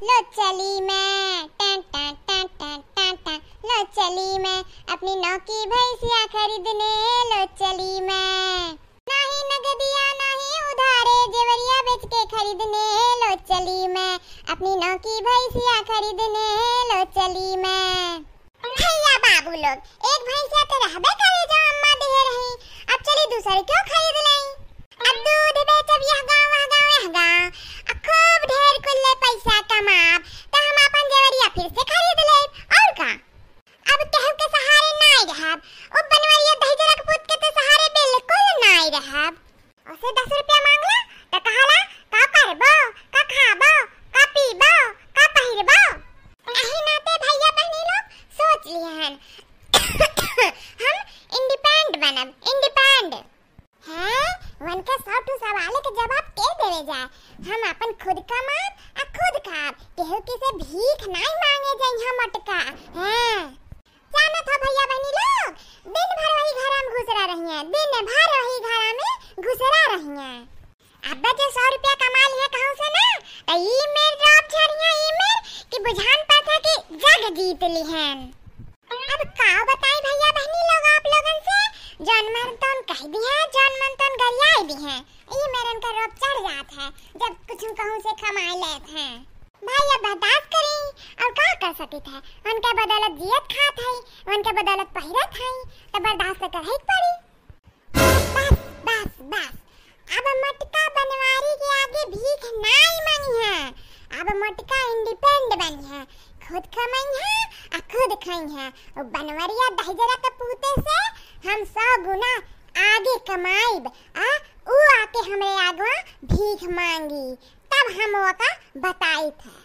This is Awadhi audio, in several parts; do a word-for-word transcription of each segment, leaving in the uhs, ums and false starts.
लो चली मैं, टन टन टन टन टन टन, लो चली मैं, अपनी नौकी भैंसिया खरीदने, लो चली मैं। नाही नगदिया नाही उधारे, जेवरिया बेच के खरीदने, लो चली मैं, अपनी नौकी भैंसिया खरीदने, लो चली मैं। भैया बाबू लोग, एक भैंसिया तो रहबे करे जो अम्मा दिहे रही, अब चली दूसर क्यों खरीद लें? अब दूध बेचब यह गाँव, वह गाँव, यह गाँव, आ खूब ढेर कुल्ले पैसा कमाब, तो हम अपन जेवरिया फिर से खरीद लेब, और का? अब केहू के सहारे नाई रहब, ओ बनवरिया दहिजरा के पूत के तो सहारे बिल्कुल नाई रहब। ओसे दस रुपया मांगला, त कहला, "का करबो, का खाबो, का पीबो, का पहिरबो?" एही नाते भैया बहिनी लोग सोच लिहन, हम independent बनब, independent। हैं, उनके सौ ठू सवाल के जवाब के देवे जाए? हम अपन खुद कमाब आ खुद खाब, केहू के से भीख नाई मांगे जाई हम मोटका। हैं? जानत हो भैया बहिनी लोग, दिन भर वही घरा में घुसरा रहिए, दिन भर वही घरा में घुसरा रहिए। अब जो सौ रुपया कमा लिए कहूँ से ना, तो ई मेर drop झरिए, ई मेर कि बुझान पाता कि जग जीत लिहन। अब का बताई भैया बहिनी लोग आप लोगन से, जौन मन तौन कह दिहे, जौन मन तौन गरियाए दिहे। ई मेरन का रोब चढ़ जात है, जब कुछ कहूँ से कमाए लेत हैं। भाई, अब बर्दाश्त करी, और का कर सकित है? उनके बदौलत जियत खात है, उनके बदौलत पहिरत है, तो बर्दाश्त तो करही के पड़ी। बस, बस, बस, अब मोटका बनवारी के आगे भीख नाई मांगी है, अब मोटका independent बनी है, खुद कमाई है, आ खुद खाई है। वो बनवरिया दहिजरा के पूते से हम सौ गुना आगे कमाइब, आ ऊ आके हमरे आगवा भीख मांगी। तब हम ओका बताइत है।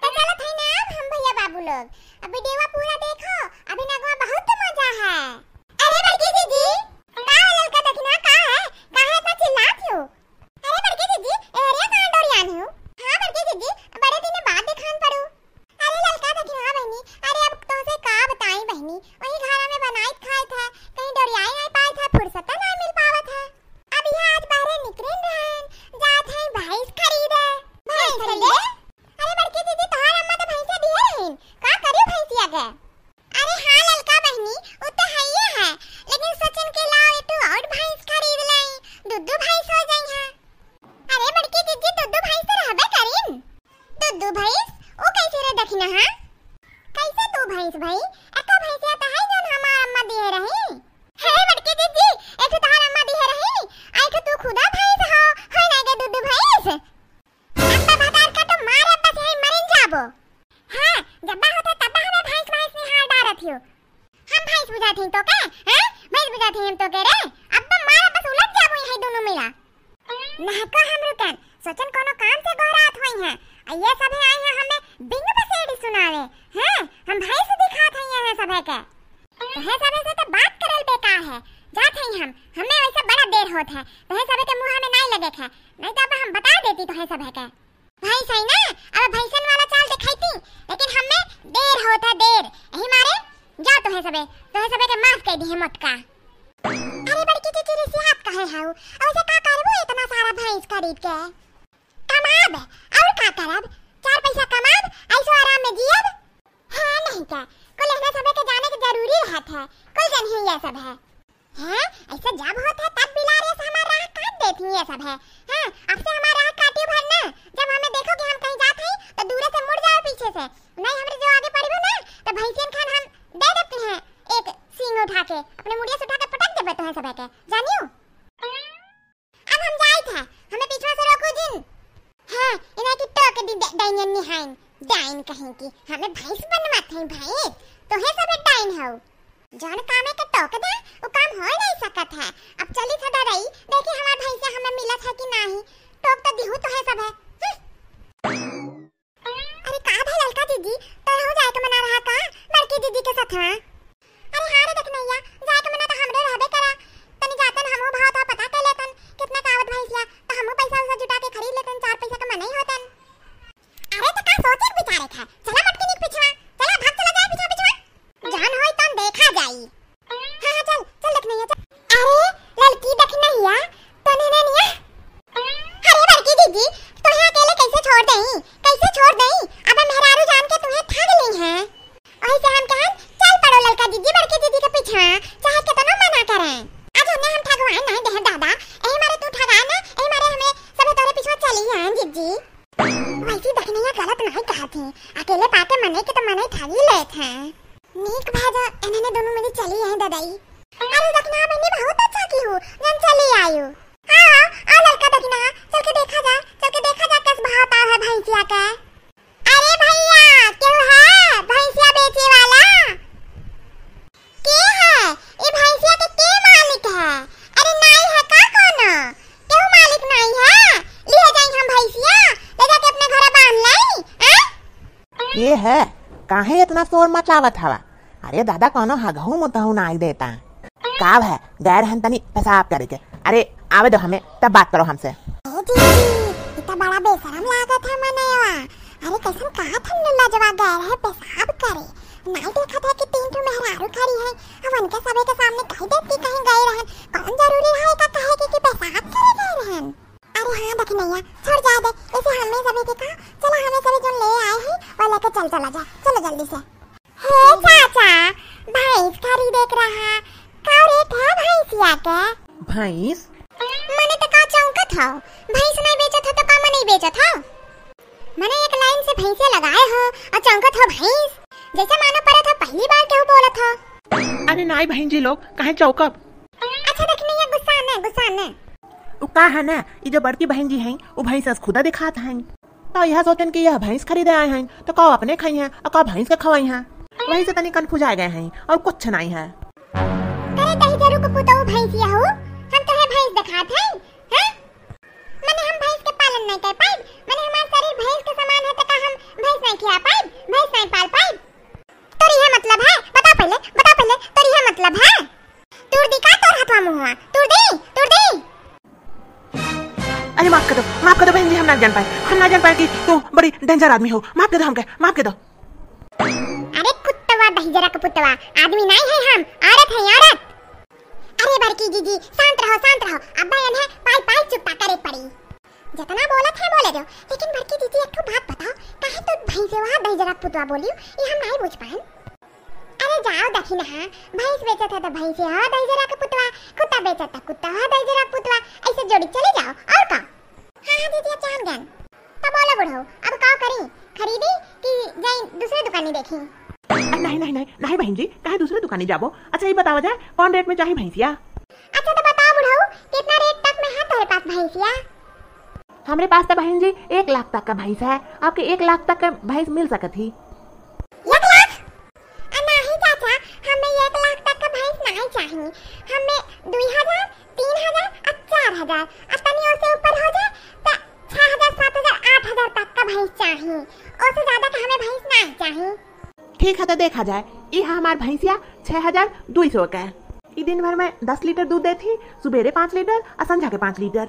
तो चलत है ना अब हम भैया बाबू लोग, अब video पूरा देखो, अभी नगवा बहुत मजा है। अरे बड़की दीदी, का हो ललका दखिना, का है, काहे इतना चिल्लात हो? अरे बड़की दीदी, ए, अरे कहाँ डोरियान हो? हाँ बड़की दीदी, बड़े दिन बाद देखान पड़ू। अरे ललका दखिना बहिनी, अरे अब तोसे का बताई बहिनी, वही घरा में बनाइत खाइत है, कहीं डोरियाई नहीं पाइत है, फुर्सत नहीं मिल पावत है। अब यह आज बाहरे निकरिन रहन, जात है भैंस खरीदे। भैंस खरीदे? अरे बड़की दीदी, तोहार अम्मा तो भैंसे दिए रहीन, का करियो भैंसिया के? अरे हाँ ललका बहिनी, उ तो हइये है, लेकिन सोचन के लाओ एक ठो और भैंस खरीद लें, दू दू भैंस हो जाई है। अरे बड़की दीदी, दू दू भैंस तो रहबे करीन। दू दू भैंस? ओ कैसे रे दखिना, हाँ? कैसे दू भैंस भाई? एको भैंसिया तो है जौन हमार अम्मा दिए रही। हे बड़की दीदी, एक ठो तोहार अम्मा दिए रही, आ एक ठो तू खुदा भैंस हो, होई ना के दू दू भैंस? अब्बा भतार का तो मारे बस यही मरिन जाबो। हाँ, जब्बा होता तब्बा हमें भैंस भैंस निहार डारत हियो। हम भैंस बुझात हई तो के? हैं? भैंस बुझात हई हम तो के रे? अब्बा मारे बस उलझ जाबो यही दोनों मिला। नहका हम रुकन, सोचन कोनो काम से गोहरात होई हैं। आ ये सभे आई हैं हमें बिंग बसेड़ी सुनावे। हैं? हम भैंस दिखात हई यहाँ सभे के। तोहे सभे से तो बात करल बेकार है। जात हई हम, हमें वैसे बड़ा देर होत है। तोहे सभे के मुँह में नाई लगे है, नहीं तो अब हम बता देती तोहे सभे के। भैंस है ना, अब भैंसन वाला चाल दिखाई थी, लेकिन हमें देर होत है, देर। यही मारे जाओ तोहे सभे, तोहे सभे के माफ कर दी है मोटका। अरे बड़की चीची रिसियात काहे हाउ? अब ऐसे का करबो इतना सारा भैंस खरीद के? कमाब, और का करब? चार पैसा कमाब, ऐसो आराम में जियब। हाँ, नहीं का, कुल एहने सभे के जाने के जरूरी रहत है, कुल जन ही ये सब है। हैं, ऐसे जब होत है तब बिलार ये हमार राह काट देत ही ये सब है। हाँ, अब से हमार राह काटियो भर ना, जब हमें देखो कि हम कहीं जात हई तो दूरे से मुड़ जाओ पीछे से, नहीं हमरे जो आगे पड़बो ना तो भैंसियन खान हम दे देते हैं एक सींग उठा के, अपने मुड़िया से उठा के पटक देबे तुम्हें सभे के, जानियो। अब हम जाइत है, हमें पीछवा से रोकू जिन। हाँ, इन्हें की टोक दी डा-, डाइन निहाइन, डाइन कहीं की, हमें भैंस बनवात है भैंस, तोहे सब डाइन हो। जौन कामे के टोक दे, वो काम हो नहीं सकत है। अब चली था डरई, देखी हमार भैंसिया हमें मिलत है कि नहीं, टोक तो दिहू तोहे सब है। हम्म। अरे का भा ललका दीदी, तोहू जाए के मना रहा का बड़की दीदी के साथ में? अरे हाँ रे दखिनैया, जाए के मना तो हमरे रहबे करा। तनी जातन हमहू भाव था पता कर लेतन, कितना कावत भैंसिया, तो हमहू पैसा उसा जुटा के खरीद लेतन, चार पैसा के मनई होतन। अरे तो का सोचे के विचारे था? चला मटकी निक पिछवा, चला भाग चला जाए पिछवा पिछवा। जहन होई तन देखा जाई। हाँ, हाँ, चल, चल दखिनैया, चल। अरे, ललकी दखिनैया, तो नैनिया। अरे बड़की दीदी, तोहे अकेले कैसे छोड़ देई? कैसे छोड़ देई? अब हम गलत नाहीं कहत ही, अकेले पाके मनई के तो मनई ठगी लेत हैं। नीक भा जो इन्हने दोनों मिली चली आई ददई। अरे दखिनहा बहिनी, बहुत अच्छा किहू, जन चली आयू। हाँ, आ ललका दखिनहा, चल के देखा जाए, चल के देखा जाए कस भाव ताव है भैंसिया के। अरे भैया, केहू है भैंसिया बेचे वाला? के है? ए भैंसिया के, के मालिक है? अरे नाई है का कोनो? केहू मालिक नाई है? लिहे जाई हम भैंसिया, ले जाके अपने घरे बांध लाई, हैं? के है? काहे इतना शोर मचावत हवा? अरे दादा, कोनो हगहू मुतहू नाई देता। का है? गैर हन तनी पेशाब करे के। अरे आवे दो हमें, तब बात करो हमसे। ए दीदी, ई त बड़ा बेशरम लागत है मनयवा। अरे कैसन कहत हन लुल्ला जवा गए रहे पेशाब करे। नाई देखत है कि तीन ठो मेहरारू खड़ी है, अब उनके सभी के सामने कह देती कहीं गए रहन। कौन जरूरी है का कहे के कि पेशाब करे गए रहन? अरे हाँ दखिनैया, छोड़ जाए दे, इसे हमें सभी के कहा, चला हमें सभी जो ले आए हैं वो लेके चल चला जा, चलो जल्दी से। हे चाचा, भैंस खरीदे के रहा, का रेट है भैंसिया के? भैंस? मने तो का चौंकत हो, भैंस नहीं बेचत हो तो का मनई बेचत हो? मने एक लाइन से भैंसे लगाए हो और चौंकत हो भैंस, जैसे मानो परत हो पहली बार केहू बोलत हो। अरे नाई बहन जी लोग, काहे चौंकब? अच्छा दखिनैया, गुस्सा न, गुस्सा न। उ का है ना, ई जो बड़की बहन जी हैं, उ भैंस अस खुदा दिखात हैं। तो यह सोचन कि यह भैंस खरीदे आए हैं, तो का अपने खाई हैं और का भैंस के खवाई हैं। वही से तनी कन्फ्यूज आ गए हैं और कुछ नहीं है। करे दहिजरू के पुतऊ भैंसिया हो, हम तोहे भैंस दिखात हैं, हैं? मने हम भैंस के पालन नहीं कर पाइब, मने हमार शरीर भैंस के समान है, तो का हम भैंस नहीं खिया पाइब, भैंस नहीं पाल पाइब? तोर इहे मतलब है? बता पहले, बता पहले, तोर इहे मतलब है? तूर दी का तोर हथवा मुहवा? तूर दी, तूर दी। अरे माफ कर दो, माफ कर दो बहन जी, हम ना जान पाए, हम ना जान पाए कि तू बड़ी डेंजर आदमी हो। माफ कर दो हमके, माफ कर दो। अरे कुत्तवा दहिजरा के पुतवा, आदमी नहीं है हम, औरत है औरत। अरे बड़की जीजी, शांत रहो, शांत रहो। अब्बा इन्हें पाई पाई चुप्पा करे पड़ी। जितना बोलत है बोले दो, लेकिन बड़की जीजी एक ठो बात बताओ, काहे तू भैंसे वहाँ दहिजरा पुतवा बोलियो, ये हम नहीं बुझ पाएन। अरे जाओ दखिनहा, भैंस बेचत है तो भैंसे हो दहिजरा के पुतवा, कुत्ता बेचत तो कुत्ता हो दहिजरा के पुतवा, ऐसे जोड़ी चले जाओ, और का? हाँ हाँ जीजी, अब जान गए। तो बोलो बुढ़ऊ, अब का करी, खरीदी कि जाई दूसरे दुकानी देखी? अरे नहीं नहीं नहीं नहीं बहन जी, काहे दूसरे दुकानी जाबो? अच्छा ये बतावा जाए, कौन रेट में चाही भैंसिया? अच्छा तो बताओ बुढ़ऊ, कितना रेट तक में है तोरे पास भैंसिया? हमरे पास तो बहन जी एक लाख तक का भैंस है, आपके एक लाख तक का भैंस मिल सकत ही। एक लाख? आ, नहीं चाचा, हमें एक लाख तक का भैंस नहीं चाहिए, हमें दुई हजार, तीन हजार और चार हजार, और तनी ओसे ऊपर हो जाए तो छह हजार, सात हजार, आठ हजार तक का भैंस चाहिए, ओसे ज्यादा का हमें भैंस नहीं चाहिए। ठीक है, तो देखा जाए, ये है हमार भैंसिया छह हजार दुई सौ का है। ये दिन भर में दस लीटर दूध देत ही, सुबेरे पाँच लीटर और संझा के पाँच लीटर।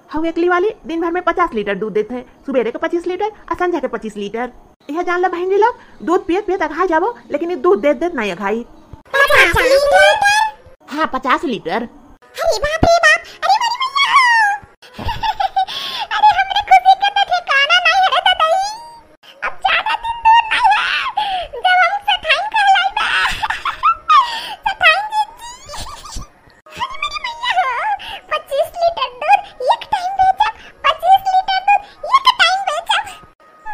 हऊ एकली वाली दिन भर में पचास लीटर दूध देत है, सुबेरे के पच्चीस लीटर और संझा के पच्चीस लीटर। यह जान लो बहन जी लोग, दूध पियत पियत अघा जाबो, लेकिन ये दूध देत देत नहीं अघाई। पचास लीटर? हाँ, पचास लीटर। अरे बाप रे बाप, अरे मोरी मैया। अरे हमरे खुशी के तो ठिकाना नहीं है रे ददई। अब ज्यादा दिन दूर नहीं है, जब हम सेठाइन कहलाइबा। सेठाइन जीजी। अरे मेरी मैया हो, पच्चीस लीटर दूध एक टाइम बेचब, पच्चीस लीटर दूध एक टाइम बेचब।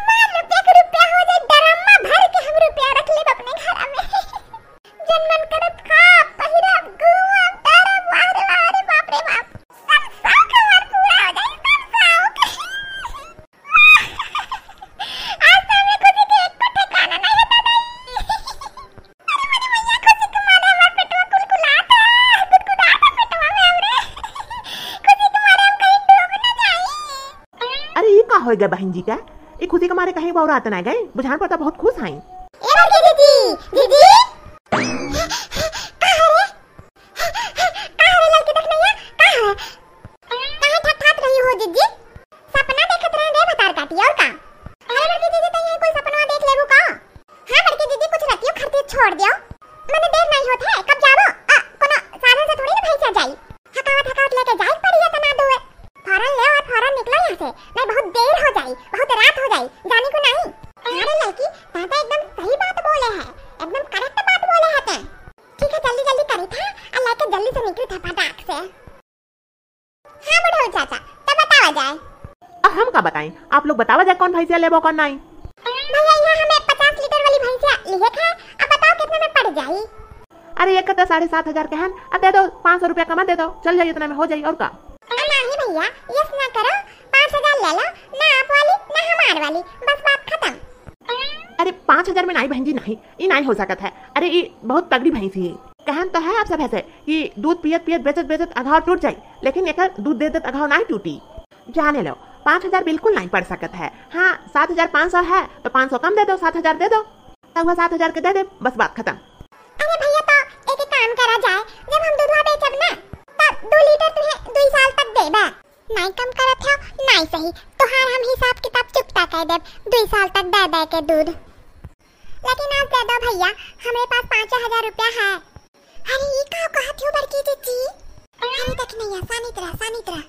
मार रुपया के रुपया हो जाए, ड्रम्मा भर के हम रुपया रख लेब अपने घर में। जन मन करत खाब, पहिरब, घूमब, टहरब, वाह रे वाह रे बाप रे बाप। सब शौक हमार पूरा हो जाए, सब शौक। आज तो हमरे खुशी के एको ठिकाना नहीं है दादा। अरे मोरी मैया, खुशी के मारे हमार पेटवा कुलकुलात है, गुदगुदात है पेटवा में हमरे। खुशी के मारे हम कहीं डूब न जाई। अरे ये का होय गए बहन जी का? ये खुशी के मारे कहीं बौरात ना गए, बुझान पड़ता बहुत खुश हैं। ए बड़की दीदी, दीदी। का है रे? का है रे लड़की दखिनैया? का है? काहे ठठात रही हो जीजी? सपना देखत रहे रे भतार काटी, और का? अरे बड़की दीदी, तैं कोई सपना देख लेबू का? हाँ बड़की दीदी, कुछ रतियो खरती छोड़ दियो। मने देर नहीं होत है, कब जाबो? अ, कोनो साधन से थोड़ी ना भैंसिया जाई। हकावत हकावत लेके जाई पड़ी है तना दुए। फौरन ले और फौरन निकलो यहाँ से, नहीं बहुत देर हो जाई, बहुत रात हो जाई, जाने को नहीं। अरे लड़की, दादा एकदम सही बात बोले है, एकदम करेक्ट बात बोले है तैं। ठीक है, जल्दी जल्दी करी था, और लेके जल्दी से निकली था फटाक से। हाँ बुढ़ऊ चाचा, तब बतावा जाए। अब हम का बताएं, आप लोग बतावा जा कौन भैंसिया लेबो कौन नाई। भैया, यहाँ हमें पचास लीटर वाली भैंसिया लिए थे, अब बताओ कितने में पड़ जाई? अरे, एक तो साढ़े सात हजार के हन, अब दे दो, पाँच सौ रुपया कमा दे दो, चल जाई, इतना में हो जाई, और का? अरे नहीं भैया, यस ना करो, पाँच हजार ले लो, ना आप वाली, ना हमार वाली, बस बात खत्म। अरे, पाँच हजार में नाई बहन जी, नहीं, ई नाई हो सकत है। अरे, ई बहुत तगड़ी भैंसी है। कहन तो है आप सब ऐसे कि दूध पियत पियत, बेचत बेचत अघाव टूट जाई, लेकिन एकर दूध दे देत अघाव नाई टूटी। जाने लो, पाँच हजार बिल्कुल नाई पड़ सकत है। हाँ, सात हजार पाँच सौ है, तो पाँच सौ कम दे दो, सात हजार दे दो, तो वह सात हजार के दे दे, बस बात खत्म। अरे भैया, तो एक काम करा जाए, जब हम दूधवा बेचब ना, तब दो लीटर तुम्हें दुई साल तक देबे। नाई कम करत हो, नाई सही, तोहार हम हिसाब किताब चुकता कर देब, दुई साल तक दे दे के दूध। लेकिन आज दे दो भैया, हमरे पास पाँच हजार रुपया है। अरे, ई का कहत हो बड़की जीजी? अरे, देख नैया, सानित रह, सानित रह।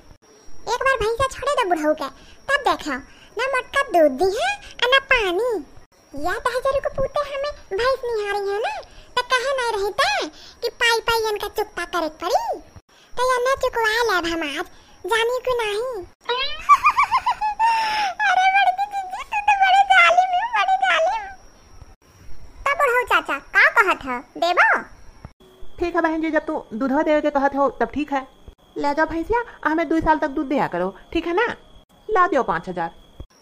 एक बार भैंसा छोड़े दो बुढ़ऊ के, तब देखो, न मोटका दूध दी है, और न पानी। या दहजरू के पूते हमें भैंस निहारी है ना, त कहे नहीं रही थे कि पाई पाई इनका चुकता करे के पड़ी। तो ये न चुकवा लेब हम आज, जानी कि नहीं? अरे बड़की जीजी, तू तो बड़े जालिम हो, बड़े जालिम। तब बुढ़ऊ चाचा, का कहत ह, देबो? ठीक है बहन जी, जब तू दूधवा देवे के कहत हो, तब ठीक है। ले जाओ भैंसिया, हमें दुई साल तक दूध दिया करो, ठीक है ना? ला दियो पाँच हजार।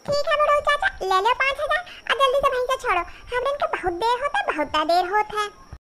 ठीक है बुढ़ऊ चाचा, ले लो पाँच हजार और जल्दी से भैंसा छोड़ो, हमरन के बहुत देर होत है, बहुत देर होत है।